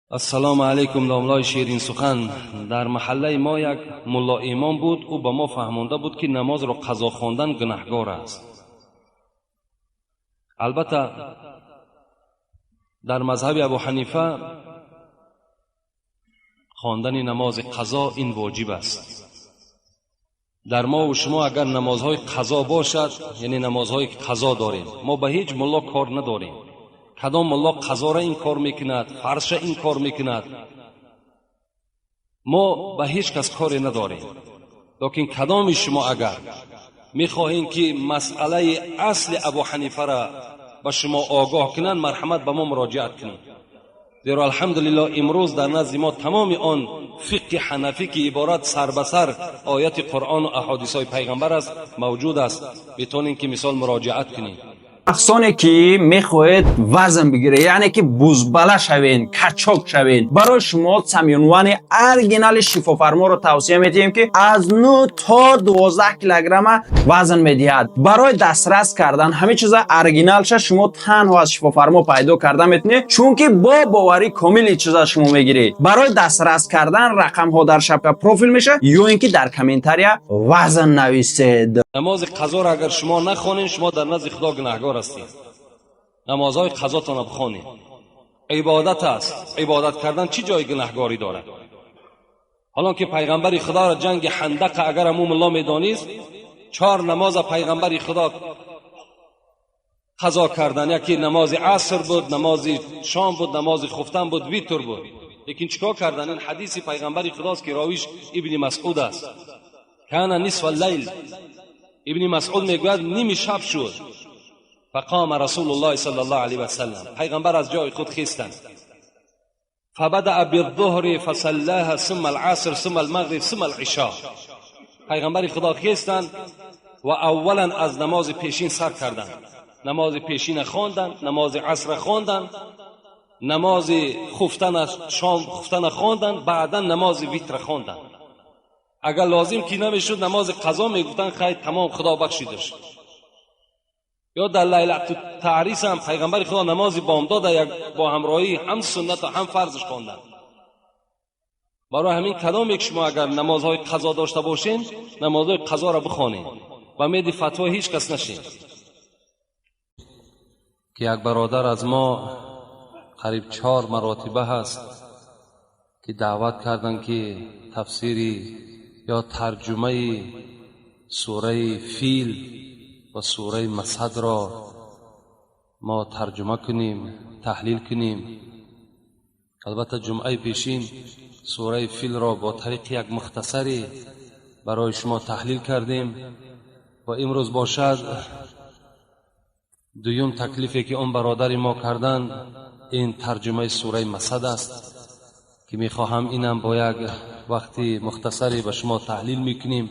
Ассалому алайкум, домлои ширинсухан. Дар маҳаллаи мо як мулло имом буд. Ӯ ба мо фаҳмонда буд, ки намозро қазо хондан гунаҳгор аст. Албатта, дар мазҳаби Абу Ҳанифа хондани намози қазо ин воҷиб аст. Дар мо ва шумо агар намозҳои қазо бошад, яъне намозҳое ки қазо дорем, мо ба ҳеҷ мулло кор надорем. Кадом мулло қазора ин кор мекунад, фарзша ин кор мекунад, мо ба ҳеҷ кас коре надорем. Лекин кадоми шумо агар мехоҳем, ки масъалаи асли Абу Ҳанифара ба шумо огоҳ кунанд, марҳамат, ба мо муроҷиат кунед. Зеро, алҳамдулилло, имрӯз дар назди мо тамоми он фиқҳи ҳанафӣ, ки иборат сар ба сар ояти Қуръону аҳодисҳои Пайғамбар аст, мавҷуд аст. Метавонем, ки мисол муроҷиат кунем. Шахсоне ки мехоҳед вазн бигиред, яъне ки бузбала шавен, качок шавен, барои шумо самюнвани оригинали Шифофарморо тавсия медиҳем, ки аз 9 то 12 килограмма вазн медиҳад. Барои дастрас кардан ҳамин чиза оригиналша шумо танҳо аз Шифофармо пайдо карда метавонед, чунки бо боварӣ комили чиза шумо мегиред. Барои дастрас кардан рақамҳо дар шапка профил мешавад ё ин ки дар комментария «вазн» нависед. Намози қазоро агар шумо нахонед, шумо дар назди Худо гунаҳгор ҳастед. Намозҳои қазотонро бихонед, ибодат аст. Ибодат кардан чӣ ҷои гунаҳгорӣ дорад? Ҳолон ки Пайғамбари Худоро ҷанги Ҳандақа, агар аму мулло медонист, чор намоза Пайғамбари Худо қазо кардан. Яке намози аср буд, намози шом буд, намози хуфтан буд, витр буд. Лекин чӣ кор кардан? Ин ҳадиси Пайғамбари Худост, ки ровиш Ибни Масъуд аст. Кана нисфа лайл, Ибни Масъуд мегӯяд, ними шаб шуд. Фақома Расулуллоҳи сал аллоҳу алайҳи васалам, Пайғамбар аз ҷои худ хестанд. فبدأ بالظهر فصلاها ثم العصر ثم المغرب ثم العشاء. Пайғамбари Худо хестанд ва аввалан аз намози пешин сар карданд, намози пешина хонданд, намози асра хонданд, намози хуфтана, шом хуфтана хонданд, баъдан намози витра хонданд. Агар лозим ки намешуд, намози қазо мегуфтанд, хайр, тамом, Худо бахшидаш. Ё дар лайлату таърис ҳам Пайғамбари Худо намози бомдода як бо ҳамроҳӣ ҳам суннату ҳам фарзш хонданд. Барои ҳамин кадоме ки шумо агар намозҳои қазо дошта бошед, намозҳои қазоро бихонед ва меди фатвои ҳеҷ кас нашед. Ки як бародар аз мо қариб чор маротиба ҳаст, ки даъват карданд, ки тафсири ё тарҷумаи сураи Фил ва сураи Масадро мо тарҷума кунем, таҳлил кунем. Албатта, ҷумъаи пешин сураи Филро бо тариқи як мухтасаре барои шумо таҳлил кардем ва имрӯз бошад дуюм таклифе, ки он бародари мо карданд, ин тарҷумаи сураи Масад аст, ки мехоҳам инам бо як вақти мухтасаре ба шумо таҳлил мекунем.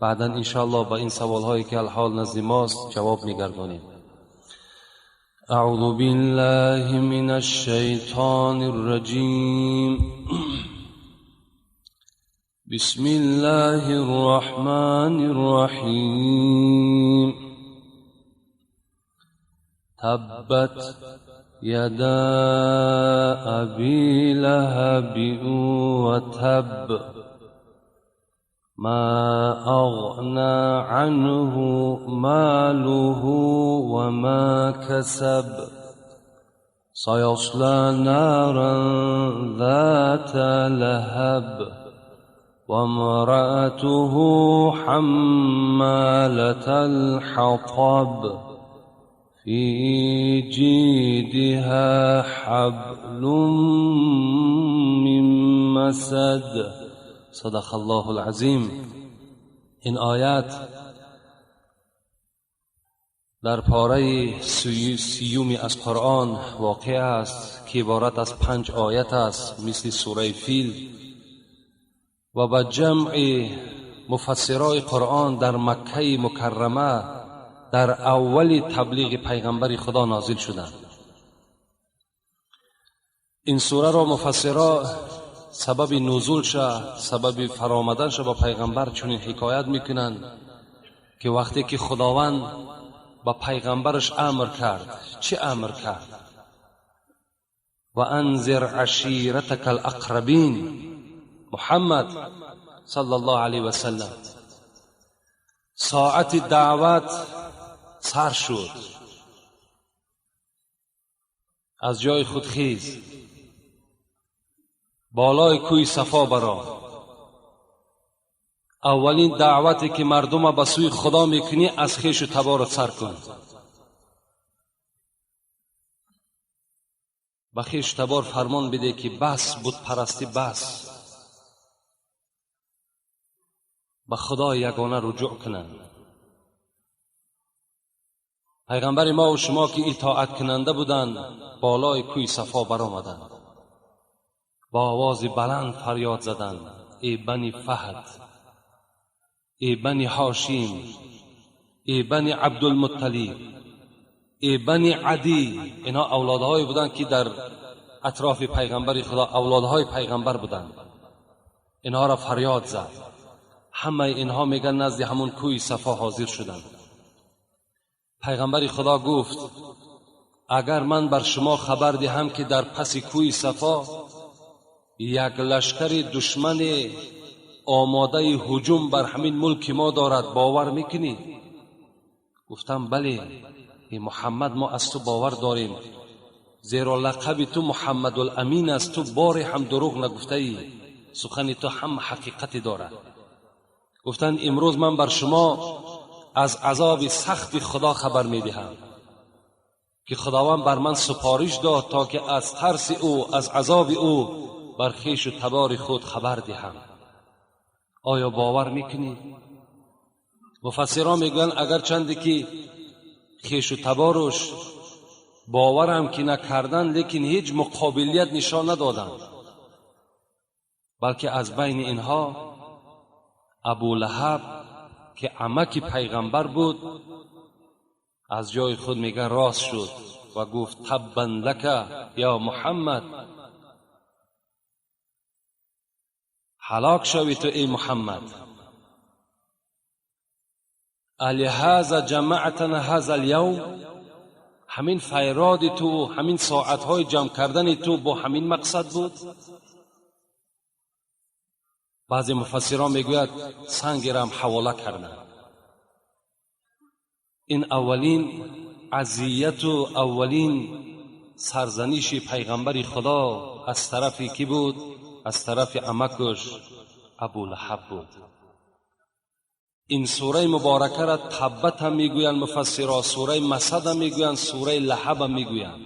Баъдан, иншоаллоҳ, ба ин саволҳое ки алҳол назди мост, ҷавоб мегардонем. أعوذ بالله من الشيطان الرجيم. بسم الله الرحمن الرحيم. تبت يدا أبي لهب وتب، ما أغنى عنه ماله وما كسب، سيصلى نارا ذات لهب، وامرأته حمالة الحطب، في جيدها حبل من مسد. صدق الله العظیم. این آیات در پاره سیومی از قرآن واقع است که عبارت از پنج آیت است، مثل سوره فیل، و با جمع مفسرای قرآن در مکه مکرمه در اول تبلیغ پیغمبر خدا نازل شدند. این سوره را مفسرا سبب نزول شه، سبب فرامدن شه با پیغمبر چنین حکایت میکنند که وقتی که خداوند با پیغمبرش امر کرد، چه امر کرد؟ وأنذر عشيرتك الأقربين. محمد صلی الله علیه و سلم، ساعت دعوت سر شد، از جای خود خیز، بالای کوی صفا برا. اولین دعوتی که مردم به سوی خدا میکنی از خویش و تبارت سر کن. به خویش تبار فرمان بده که بس بت پرستی، بس، به خدا یگانه رجوع کنند. پیغمبر ما و شما که اطاعت کننده بودند بالای کوی صفا برآمدند، با آواز بلند فریاد زدند: ای بنی فهد، ای بنی هاشم، ای بنی عبدالمطلب، ای بنی عدی. اینها اولادهایی بودند که در اطراف پیغمبر خدا اولادهای پیغمبر بودند. اینها را فریاد زد. همه اینها میگن نزد همون کوی صفا حاضر شدند. پیغمبر خدا گفت: اگر من بر شما خبر دهم که در پس کوی صفا یک لشکر دشمن آماده هجوم بر همین ملک ما دارد، باور میکنی؟ گفتم بله ای محمد، ما از تو باور داریم، زیرا لقب تو محمد الامین است، تو باری هم دروغ نگفته ای، سخن تو هم حقیقت دارد. گفتند امروز من بر شما از عذاب سخت خدا خبر میدهم که خداوند بر من سپارش داد تا که از ترس او، از عذاب او بر خویش و تبار خود خبر دهم. آیا باور میکنید؟ مفسران میگویند اگر چندی که خویش و تبارش باورم که نکردن، لیکن هیچ مقابلیت نشان ندادند، بلکه از بین اینها ابو لهب که عمک پیغمبر بود از جای خود میگه راست شد و گفت: تبا لک یا محمد، هلاک شوی تو ای محمد. الهذا جمعتنا هذا اليوم، همین فیراد تو، همین ساعتهای جمع کردن تو با همین مقصد بود؟ بعضی مفسران میگوید سنگ را هم حواله کردند. این اولین اذیت و اولین سرزنش پیغمبر خدا از طرف کی بود؟ از طرف عمکش ابو لهب بود. این سوره مبارکه را تبت هم میگویند مفسرها، سوره مسد هم میگویند، سوره لهب هم میگویند.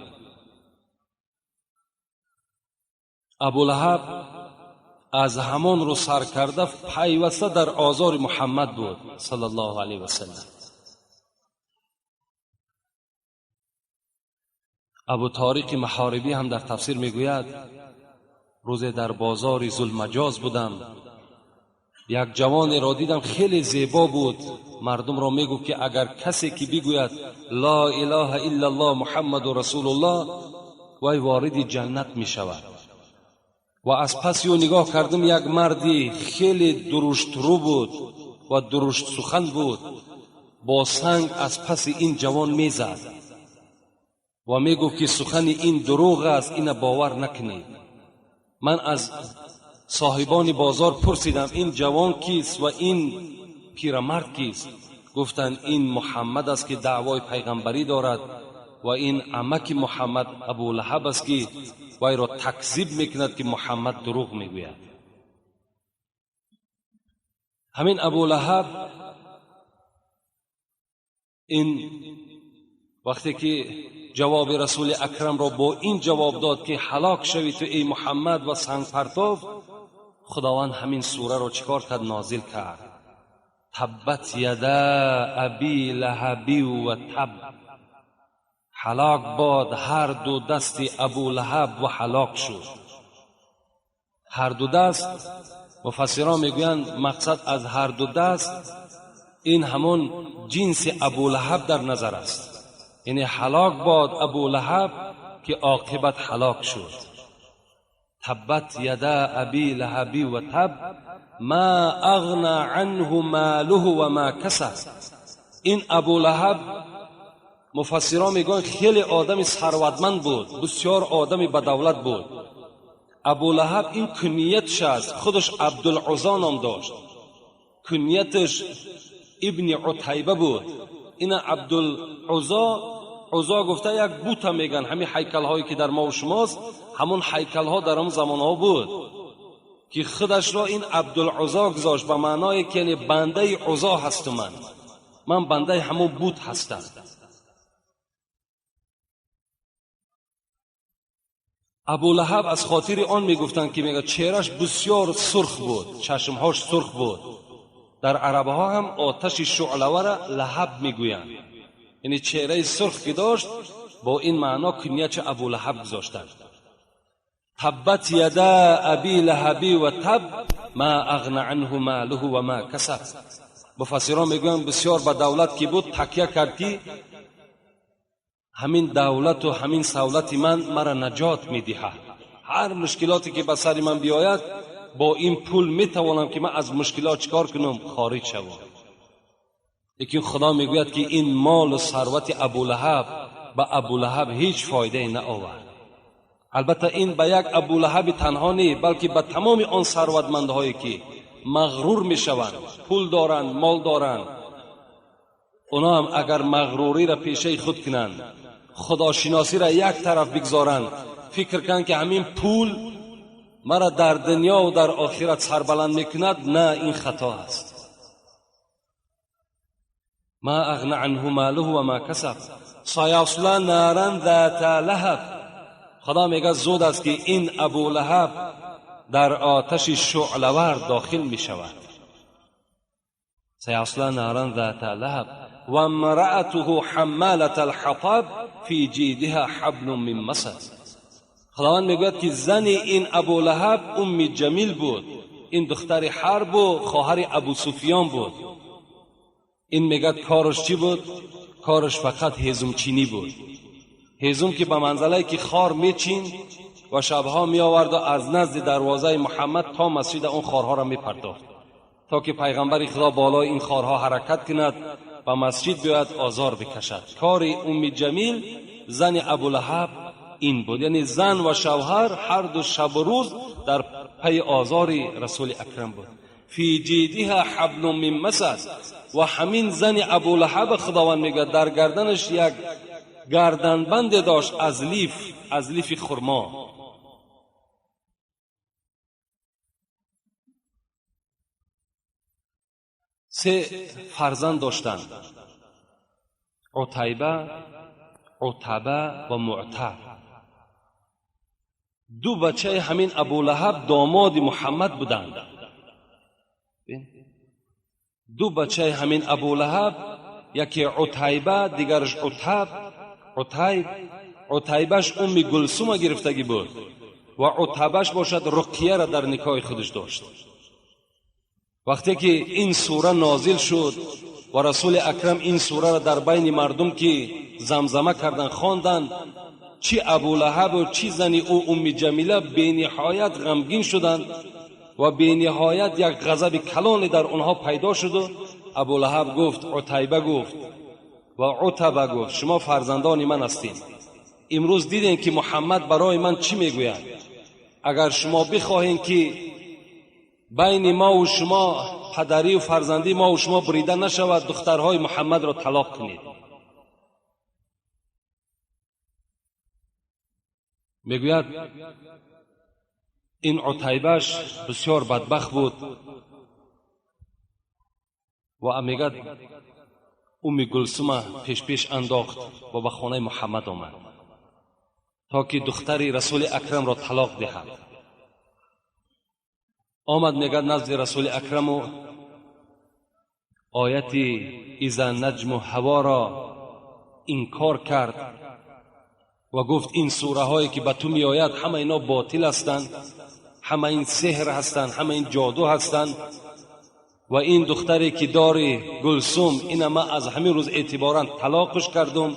ابو لهب از همان رو سر کرده پیوسته در آزار محمد بود صلی الله علیه و سلم. ابو طارق محاربی هم در تفسیر میگوید روز در بازار ذوالمجاز بودم، یک جوان را دیدم خیلی زیبا بود. مردم را میگفت که اگر کسی که بگوید لا اله الا الله محمد رسول الله وی وارد جنت میشود. و از پس او نگاه کردم یک مردی خیلی درشت رو بود و درشت سخن بود، با سنگ از پس این جوان میزد و میگفت که سخن این دروغ است، این باور نکنید. من از صاحبان بازار پرسیدم این جوان کیست و این پیرمرد کیست؟ گفتند این محمد است که دعوای پیغمبری دارد و این عمک محمد ابو لهب است که وی را تکذیب میکند که محمد دروغ میگوید. همین ابو لهب این وقتی که جواب رسول اکرم را با این جواب داد که هلاک شوی تو ای محمد و سنگ پرتاب، خداوند همین سوره را چیکار کرد؟ نازل کرد. تبت یدا ابی لهب و تب، هلاک باد هر دو دست ابو لهب و هلاک شد. هر دو دست، مفسران میگویند مقصد از هر دو دست این همون جنس ابو لهب در نظر است، یعنی هلاک باد ابو لهب که عاقبت هلاک شد. تبت یدا ابی لهب و تب ما اغنى عنه ماله و ما کسب. این ابو لهب Муфассирон мегӯянд, хеле одами сарватманд буд, бисёр одами ба давлат буд. Абулаҳаб ин куниятш аст, худаш Абдулуззо ном дошт, кунияташ Ибни Утайба буд. Ина Абдулуззо, Уззо гуфта як бута меган, ҳамин ҳайкалҳое ки дар мо шумост, ҳамон ҳайкалҳо дар он замонҳо буд, ки худашро ин Абдулуззо гузошт, ба маъное ки яъне бандаи Уззо ҳастум, ман бандаи ҳамон бут ҳастам. Абулаҳаб аз хотири он мегуфтанд, ки мега чеҳраш бисёр сурх буд, чашмҳош сурх буд. Дар арабҳо ҳам оташи шӯълавара лаҳаб мегӯянд, яъне чеҳраи сурх ки дошт, бо ин маъно куньяча Абулаҳаб гузоштанд. Таббат яда аби лаҳаби ва таб ма ағна анҳу малуҳу ва ма касаб. Муфассирон мегӯянд, бисёр ба давлат ки буд, такя кард, ки ҳамин давлату ҳамин савлати ман мара наҷот медиҳад, ҳар мушкилоте ки ба сари ман биёяд, бо ин пул метавонам ки ман аз мушкилот чикор кунам, хориҷ шавам. Лекин Худо мегӯяд, ки ин молу сарвати Абулаҳаб ба Абулаҳаб ҳеҷ фоидае наовард. Албатта, ин ба як Абулаҳаби танҳо не, балки ба тамоми он сарватмандҳое ки мағрур мешаванд, пул доранд, мол доранд, оно ҳам агар мағруриро пешаи худ кунанд, худошиносиро як тараф бигзоранд, фикр кунанд, ки ҳамин пул мара дар дунё ва дар охират сарбаланд мекунад, на, ин хато аст. Ма ағна анҳу малуҳу ва ма касаб саясла наран зата лаҳаб. Худо мегӯяд, зуд аст, ки ин Абулаҳаб дар оташи шӯълавар дохил мешавад. Саясла наран зата лаҳаб ва имраатуҳу ҳаммалата алҳатаб фи ҷидиҳа ҳаблун мин масад. Худованд мегӯяд, ки зани ин Абулаҳаб Умми Ҷамил буд, ин духтари Ҳарбу хоҳари Абу Суфиён буд. Ин мегӯяд, кораш чӣ буд? Кораш фақат ҳезумчинӣ буд. Ҳезум ки ба манзалае ки хор мечин ва шабҳо меоварду аз назди дарвозаи Муҳаммад то масҷида он хорҳоро мепардохт, то ки пайғамбари Худо болои ин хорҳо ҳаракат кунад, ба масҷид биёяд, озор бикашад. Кори Умми Ҷамил, зани Абулаҳаб, ин буд. Яъне зан ва шавҳар ҳар ду шабу рӯз дар пайи озори Расули Акрам буд. Фи ҷидиҳа ҳаблун мин масад. Ва ҳамин зани Абулаҳаб, Худованд мегӯяд, дар гарданаш як гарданбанде дошт аз лиф, аз лифи хурмо. Се фарзанд доштанд: Утайба, Утаба ва Муътаб. Ду бачаи ҳамин Абулаҳаб домоди Муҳаммад буданд. Ду бачаи ҳамин Абулаҳаб, яке Утайба, дигараш Утаб, Утайб. Утайбаш Умми Гулсума гирифтагӣ буд ва Утабаш бошад Руқияро дар никоҳи худаш дошт. Вақте ки ин сура нозил шуд ва Расули Акрам ин сураро дар байни мардум ки замзама кардан, хонданд, чӣ Абулаҳабу чӣ зани ӯ Умми Ҷамила бениҳоят ғамгин шуданд ва бениҳоят як ғазаби калоне дар онҳо пайдо шуду Абулаҳаб гуфт, Утайба гуфт ва Утаба гуфт: «Шумо фарзандони ман ҳастед, имрӯз дидем, ки Муҳаммад барои ман чӣ мегӯяд. Агар шумо бихоҳем, ки байни мову шумо падарию фарзандии мову шумо бурида нашавад, духтарҳои Муҳаммадро талоқ кунед». Мегӯяд, ин Утайбаш бисёр бадбахт буд ва мегӯяд, Умми Гулсума пешпеш андохт ва ба хонаи Муҳаммад омад, то ки духтари Расули Акрамро талоқ диҳад. Омад, мегӯяд, назди Расули Акраму ояти иза наҷму ҳаворо инкор кард ва гуфт: «Ин сураҳое ки ба ту меояд, ҳама ино ботил ҳастанд, ҳама ин сеҳр ҳастанд, ҳама ин ҷоду ҳастанд. Ва ин духтаре ки дори, Гулсум, ина ман аз ҳамин рӯз эътиборан талоқш кардум».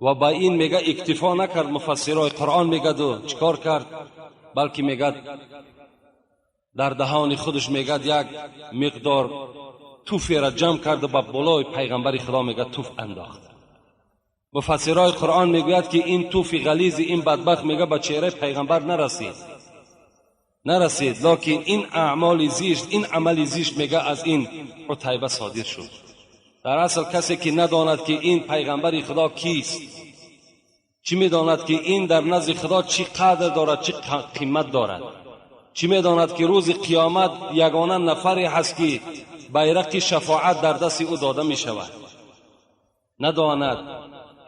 Ва ба ин, мега, иктифо накард, муфассирои Қуръон мегаду, чӣ кор кард? Балки, мегад, дар даҳони худаш, мегад, як миқдор туферо ҷамъ карду ба болои пайғамбари Худо, мегад, туф андохт. Муфассирои Қуръон мегӯяд, ки ин туфи ғализи ин бадбахт, мега, ба чеҳраи пайғамбар нарасид, лекин ин аъмоли зишт, ин амали зишт, мега, аз ин Утайба содир шуд. Дар асл касе ки надонад, ки ин пайғамбари Худо кист, чӣ медонад, ки ин дар назди Худо чӣ қадр дорад, чӣ қимат дорад, чӣ медонад, ки рӯзи қиёмат ягона нафаре ҳаст, ки байрақи шафоат дар дасти ӯ дода мешавад. Надонад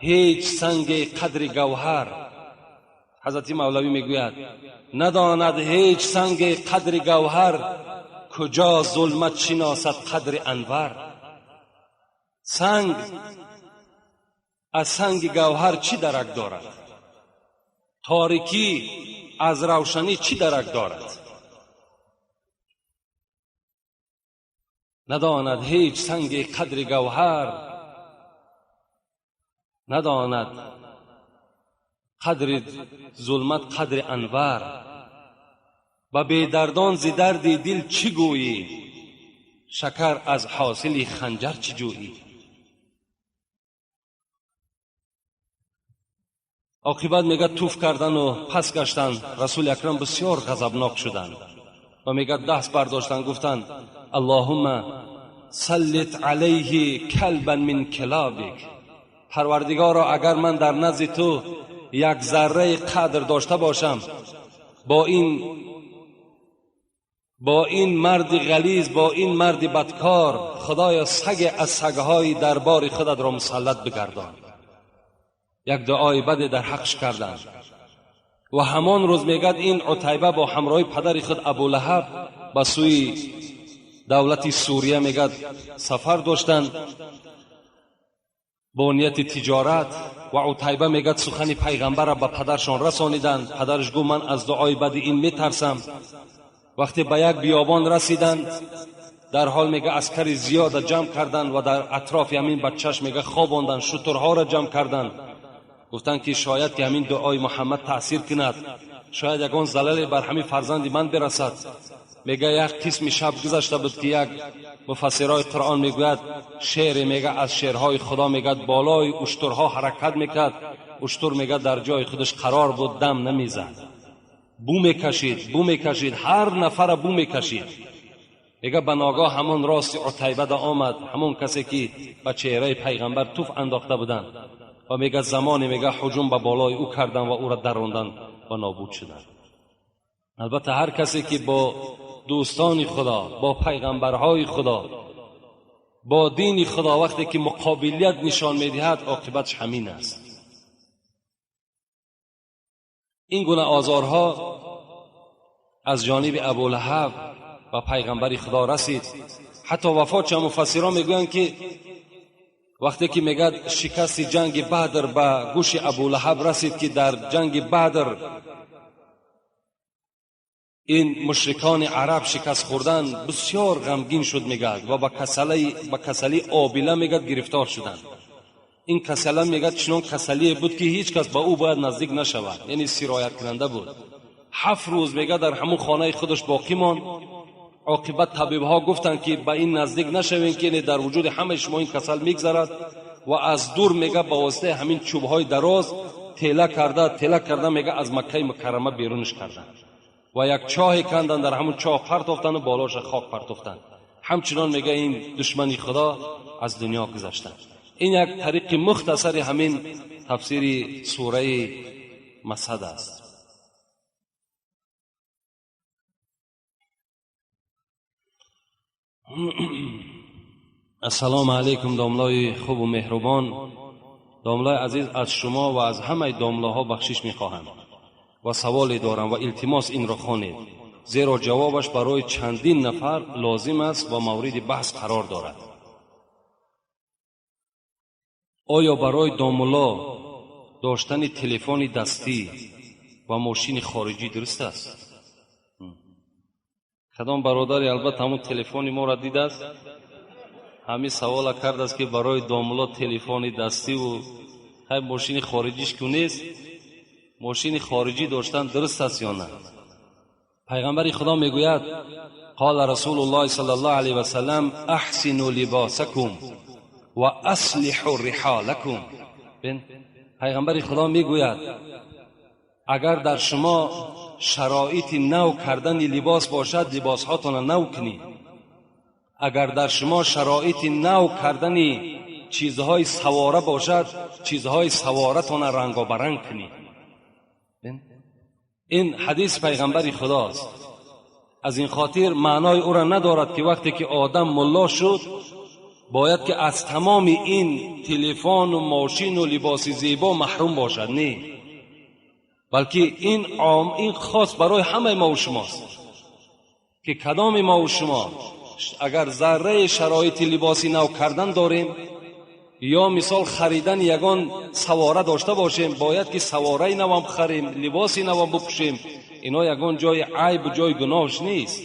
ҳеҷ санги қадри гавҳар. Ҳазрати Мавлавӣ мегӯяд: надонад ҳеҷ санги қадри гавҳар, куҷо зулмат шиносад қадри анвар. Санг аз санги гавҳар чӣ дарак дорад? Торикӣ аз равшанӣ чӣ дарак дорад? Надонад ҳеҷ санги қадри гавҳар, надонад қадри зулмат қадри анвар. Ба бедардон зи дарди дил чӣ гӯӣ? Шакар аз ҳосили ханҷар чӣ ҷӯӣ? Оқибат, мега, туф кардану пас гаштан. Расули Акрам бисёр ғазабнок шуданд ва, мега, даст бардоштанд, гуфтанд: Аллоҳумма саллит алайҳи калбан мин килобик. Парвардигоро, агар ман дар назди ту як зарраи қадр дошта бошам, бо ин марди ғализ, бо ин марди бадкор, Худоё, саге аз сагҳои дарбори худатро мусаллат бигардон. Як дуои баде дар ҳақш карданд ва ҳамон рӯз, мегӯяд, ин Утайба бо ҳамроҳи падари худ Абулаҳаб ба сӯи давлати Сурия, мегӯяд, сафар доштанд бо нияти тиҷорат. Ва Утайба, мегӯяд, сухани пайғамбарро ба падаршон расониданд. Падараш гуфт: ман аз дуои бади ин метарсам. Вақте ба як биёбон расиданд, дар ҳол, мега, аскари зиёда ҷамъ карданд ва дар атрофи ҳамин бачаш, мега, хобонданд, шутурҳоро ҷамъ карданд. Гуфтанд, ки шояд ки ҳамин дуои Муҳаммад таъсир кунад, шояд ягон залале бар ҳамин фарзанди ман бирасад. Мега, як қисми шаб гузашта буд, ки як муфассирои Қуръон мегӯяд, шере, мега, аз шерҳои Худо, мегӯяд, болои уштурҳо ҳаракат мекард. Уштур, мега, дар ҷои худаш қарор буд, дам намезад, бу мекашид, бу мекашид, ҳар нафара бу мекашид. Мега, ба ногоҳ ҳамон рости Утайбада омад, ҳамон касе ки ба чеҳраи пайғамбар туф андохта буданд, ва, мега, замоне, мега, ҳуҷум ба болои ӯ карданд ва ӯро даронданд ва нобуд шуданд. Албатта, ҳар касе ки бо дӯстони Худо, бо пайғамбарҳои Худо, бо дини Худо вақте ки муқобилият нишон медиҳад, оқибатш ҳамин аст. Ин гуна озорҳо аз ҷониби Абулаҳаб ба пайғамбари Худо расид. Ҳатто вафот ча муфассирон мегӯянд, ки вақте ки, мегӯяд, шикасти ҷанги Бадр ба гӯши Абулаҳаб расид, ки дар ҷанги Бадр ин мушрикони араб шикаст хӯрдан, бисёр ғамгин шуд, мегӯяд, ва ба касалии обила, мегӯяд, гирифтор шуданд. Ин касала, мегӯяд, чунон касалие буд, ки ҳеҷ кас ба ӯ бояд наздик нашавад, яъне сирояткунанда буд. 7 рӯз, мегӯяд, дар ҳамон хонаи худаш боқӣ монд. Оқибат табибҳо гуфтанд, ки ба ин наздик нашавем, ки дар вуҷуди ҳамаи шумо ин касал мегзарад. Ва аз дур, мега, ба воситаи ҳамин чӯбҳои дароз тела карда, тела карда, мега, аз Маккаи Мукаррама берунаш карданд ва як чоҳе канданд, дар ҳамон чоҳ партофтанд ва болоша хок партофтанд. Ҳамчунон, мега, ин душмани Худо аз дунё гузаштанд. Ин як тариқи мухтасари ҳамин тафсири сураи Масад аст. Ассалому алайкум, домлои хубу меҳрубон. Домлои азиз, аз шумо ва аз ҳамаи домлоҳо бахшиш мехоҳам ва саволе дорам ва илтимос инро хонед, зеро ҷавобаш барои чандин нафар лозим аст ва мавриди баҳс қарор дорад. Оё барои домулло доштани телефони дастӣ ва мошини хориҷӣ дуруст аст? Кадом бародаре, албатта, ҳамон телефони моро дидааст, ҳамин савола кардааст, ки барои домулло телефони дастиву хай мошини хориҷиш ку нест, мошини хориҷӣ доштан дуруст аст ё на? Пайғамбари Худо мегӯяд: қола Расулуллоҳи саллаллоҳу алайҳи васаллам: аҳсину либосакум ва аслиҳу риҳолакум. پیغمبر خدا میگوید اگر در شما شرایط نو کردن لباس باشد لباس هاتان نو کنید. اگر در شما شرایط نو کردن چیزهای سواره باشد چیزهای سواره تان رنگ و برنگ کنید. این حدیث پیغمبر خداست. از این خاطر معنای او را ندارد که وقتی که آدم ملا شد باید که از تمام این تلفن و ماشین و لباس زیبا محروم باشد. نه، بلکه این عام، این خاص برای همه ما و شماست که کدام ما و شما اگر ذره شرایط لباسی نو کردن داریم یا مثال خریدن یگان سواره داشته باشیم، باید که سواره نوام خریم، لباسی نوام بپوشیم. اینا یگان جای عیب و جای گناهش نیست.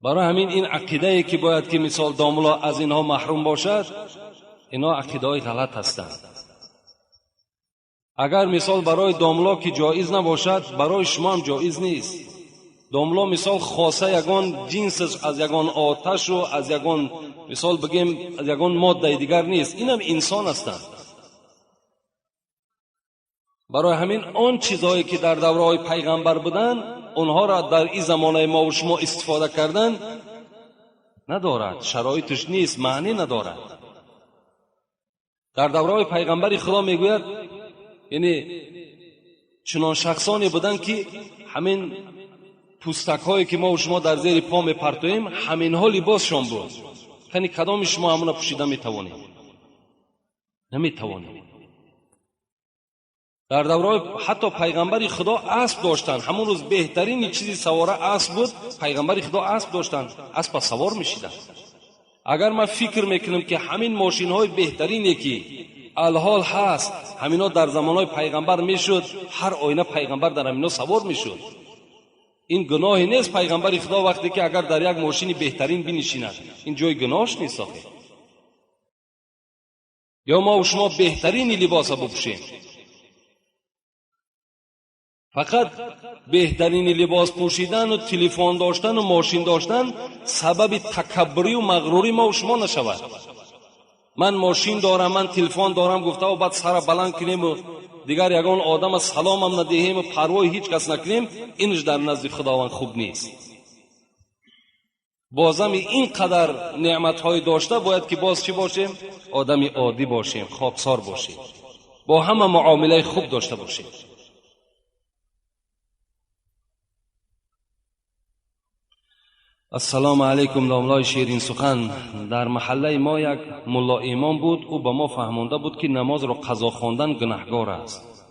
برای همین این عقیده که باید که مثال داملا از اینها محروم باشد، اینا عقیده های غلط هستند. اگر مثال برای داملا که جایز نباشد، برای شما هم جایز نیست. داملا مثال خاصه یگان جنس از یگان آتش و از یگان مثال بگیم از یگان ماده دیگر نیست، اینم انسان هستند. برای همین آن چیزهایی که در دوره‌های پیغمبر بودن اونها را در این زمانه ما و شما استفاده کردن ندارد، شرایطش نیست، معنی ندارد. در دوره‌های پیغمبر خدا میگوید یعنی چنان شخصانی بودن که همین پوستک هایی که ما و شما در زیر پا میپرتویم همین ها لباسشان بود. یعنی کدام شما همون پوشیده میتوانید؟ نمیتوانید. در دورهای حتی پیغمبر خدا اسب داشتن. همون روز بهترین چیزی سواره اسب بود. پیغمبر خدا اسب داشتن، اسب سوار میشیدن. اگر من فکر میکنم که همین ماشین های بهترینی که الحال هست همینا در زمانهای پیغمبر میشد، هر آینه پیغمبر در همینا سوار میشد. این گناهی نیست. پیغمبر خدا وقتی که اگر در یک ماشین بهترین بنشیند، این جای گناهش نیست آخه. یا ما و شما بهترین لباس بپوشیم، فقط بهترین لباس پوشیدن و تلفن داشتن و ماشین داشتن سبب تکبری و مغروری ما و شما نشود. من ماشین دارم، من تلفن دارم گفته و بعد سر بلند کنیم و دیگر یگان آدم سلام هم ندهیم و پروای هیچ کس نکنیم، اینش در نزد خداوند خوب نیست. بازم اینقدر نعمت‌های داشته باید که باز چی باشیم؟ آدمی عادی باشیم، خاکسار باشیم، با همه معامله خوب داشته باشیم. السلام علیکم داملای شیرین سخن. در محله ما یک ملا ایمان بود. او به ما فهمانده بود که نماز را قضا خواندن گناهگار است.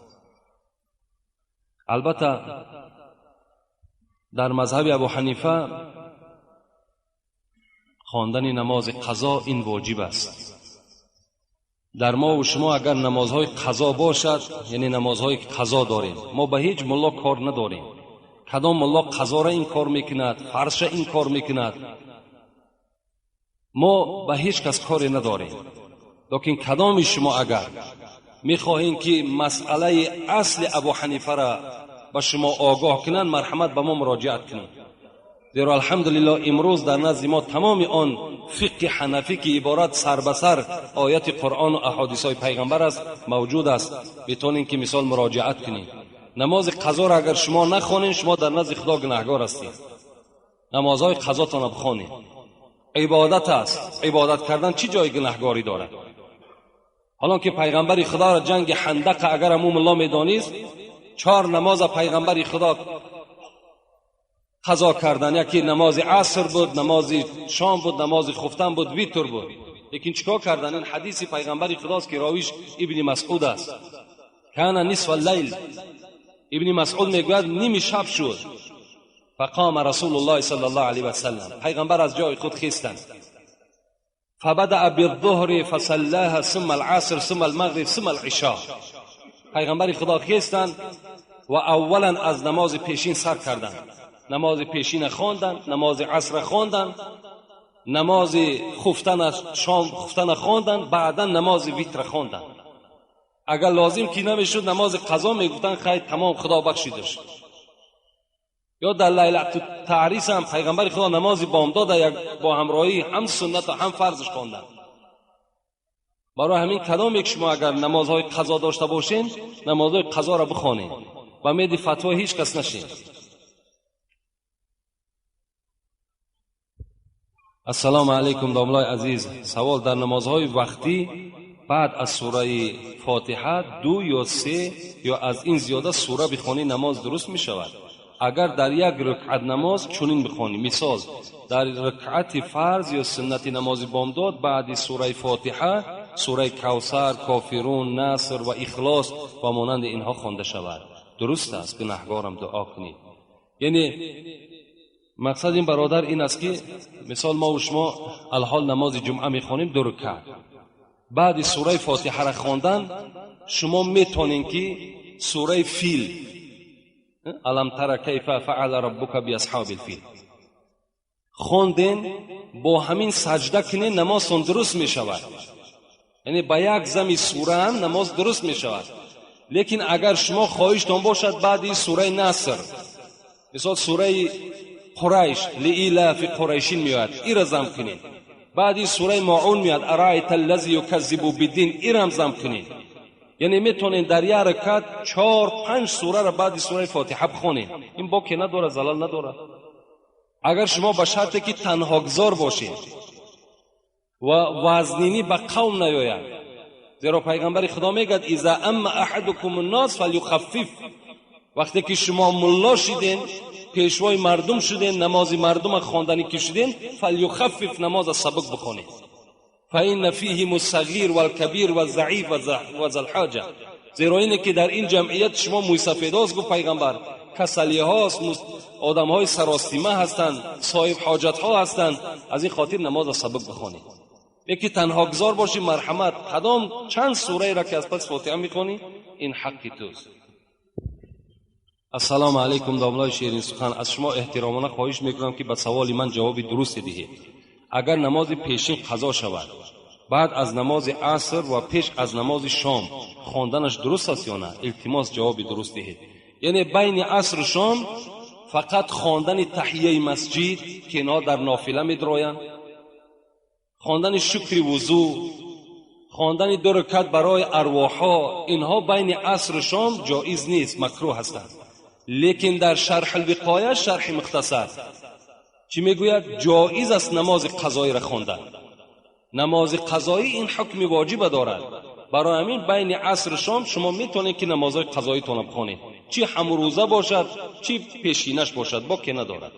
البته در مذهب ابو حنیفه خواندن نماز قضا این واجب است. در ما و شما اگر نمازهای قضا باشد، یعنی نمازهای قضا داریم، ما به هیچ ملا کار نداریم. کدام ملا قضا را این کار میکند، فرض این کار میکند، ما به هیچ کس کاری نداریم. لیکن کدام شما اگر میخواهین که مسئله اصل ابو حنیفه را به شما آگاه کنند، مرحمت به ما مراجعت کنید. زیرا الحمدلله امروز در نزد ما تمام آن فقه حنفی که عبارت سر به سر آیت قرآن و احادیث های پیغمبر است موجود است. میتونین که مثال مراجعت کنید. نماز قضا را اگر شما نخوانید، شما در نزد خدا گناهگار هستید. نمازهای قضاتان را بخوانید. عبادت است. عبادت کردن چی جای گناهگاری دارد؟ حالا که پیغمبر خدا را جنگ حندق اگر امو ملا میدانیست، 4 نماز پیغمبر خدا قضا کردن. یکی نماز عصر بود، نماز شام بود، نماز خفتن بود، ویتر بود. لیکن چیکار کردن؟ این حدیث پیغمبر خداست که راویش ابن مسعود است. کان نصف اللیل، ابن مسعود میگوید نیمی شب شد. فقام رسول الله صلی الله علیه و سلم، پیغمبر از جای خود خیستند. فبدأ بالظهر فصلاها ثم العصر ثم المغرب ثم العشاء. پیغمبر خدا خیستند و اولا از نماز پیشین سر کردند. نماز پیشین خواندند، نماز عصر خواندند، نماز خفتن شام خفتن خواندند، بعدا نماز ویتر خواندند. اگر لازم که نمیشد نماز قضا میگفتن خیر تمام خدا بخشیدش. یا در لیلت تعریس هم پیغمبر خدا نماز بامداد یک با همراهی هم سنت و هم فرضش خواندن. Барои ҳамин кадоме ки шумо агар намозҳои қазо дошта бошед, намозҳои қазоро бихонед, ба меди фатво ҳеҷ кас нашед. Ассалому алайкум домлаи азиз. Савол: дар намозҳои вақтӣ баъд аз сураи Фотиҳа 2 ё 3 ё аз ин зиёда сура бихонӣ намоз дуруст мешавад? Агар дар як рукъат намоз чунин бихонӣ, мисол дар рукъати фарз ё суннати намози бомдод баъди сураи Фотиҳа сураи Кавсар, Кофирун, Наср ва Ихлос ва монанди инҳо хонда шавад, дуруст аст? Гунаҳгорам, дуо кунед. Яъне мақсад ин бародар ин аст ки мисол мо ва шумо алҳол намози ҷумъа мехонем 2 рукъат, баъди сураи Фотиҳаро хондан шумо метонед ки сураи Фил, алам тара кайфа фаъала раббука биасҳабил фил хонден, бо ҳамин саҷда кунед, намозтон дуруст мешавад. Яъне ба як зами сура ҳам намоз дуруст мешавад. Лекин агар шумо хоҳиштон бошад баъди сураи Наср, мисол сураи Қурайш, лиилафи Қурайшин меояд, ира зам кунед. Баъди сураи Моун меояд, араайта аллази юказзибу биддин, ирам зам кунед. Яъне метавонед дар як ракат 4-5 сураро баъди сураи Фотиҳа бихонед. Ин боке надорад, залал надорад. Агар шумо ба шарте ки танҳогузор бошед ва вазнинӣ ба қавм наёяд, зеро пайғамбари Худо мегӯяд: иза амма аҳадукум аннос фалюхаффиф. Вақте ки шумо мулло шиден, пешвои мардум шуден, намози мардума хонданӣ ки шуден, фалюхаффиф, намоза сабук бихонед. фаинна фиҳим ассағир валкабир ваззаиф вазалҳоҷа. Зеро ине ки дар ин ҷамъият шумо мӯйсафедост, гуфт пайғамбар, касалиҳост, одамҳои саростима ҳастанд, соҳиб ҳоҷатҳо ҳастанд, аз ин хотир намоза сабук бихонед. Яки танҳогузор бошӣ, марҳамат, кадом чанд сураеро ки аз пас Фотиҳа мехонӣ, ин ҳаққи туст. Ассалому алайкум домлаи ширин сухан. Аз шумо эҳтиромона хоҳиш мекунам ки ба саволи ман ҷавоби дурусте диҳед. Агар намози пешин қазо шавад, баъд аз намози аср ва пеш аз намози шом хонданаш дуруст аст ё на? Илтимос ҷавоби дуруст диҳед. Яъне байни асру шом фақат хондани таҳияи масҷид, ки инҳо дар нофила медроянд, хондани шукри вузӯ, хондани 2 ракат барои арвоҳҳо, инҳо байни асру шом ҷоиз нест, макрӯҳ ҳастанд. Лекин дар шарҳ алвиқоя, шарҳи мухтасар чӣ мегӯяд? Ҷоиз аст намози қазоиро хондан. Намози қазоӣ ин ҳукми воҷиба дорад. Барои ҳамин байни асру шом шумо метавонед ки намозҳои қазоитонро бихонед, чӣ ҳамрӯза бошад, чӣ пешинаш бошад, боке надорад.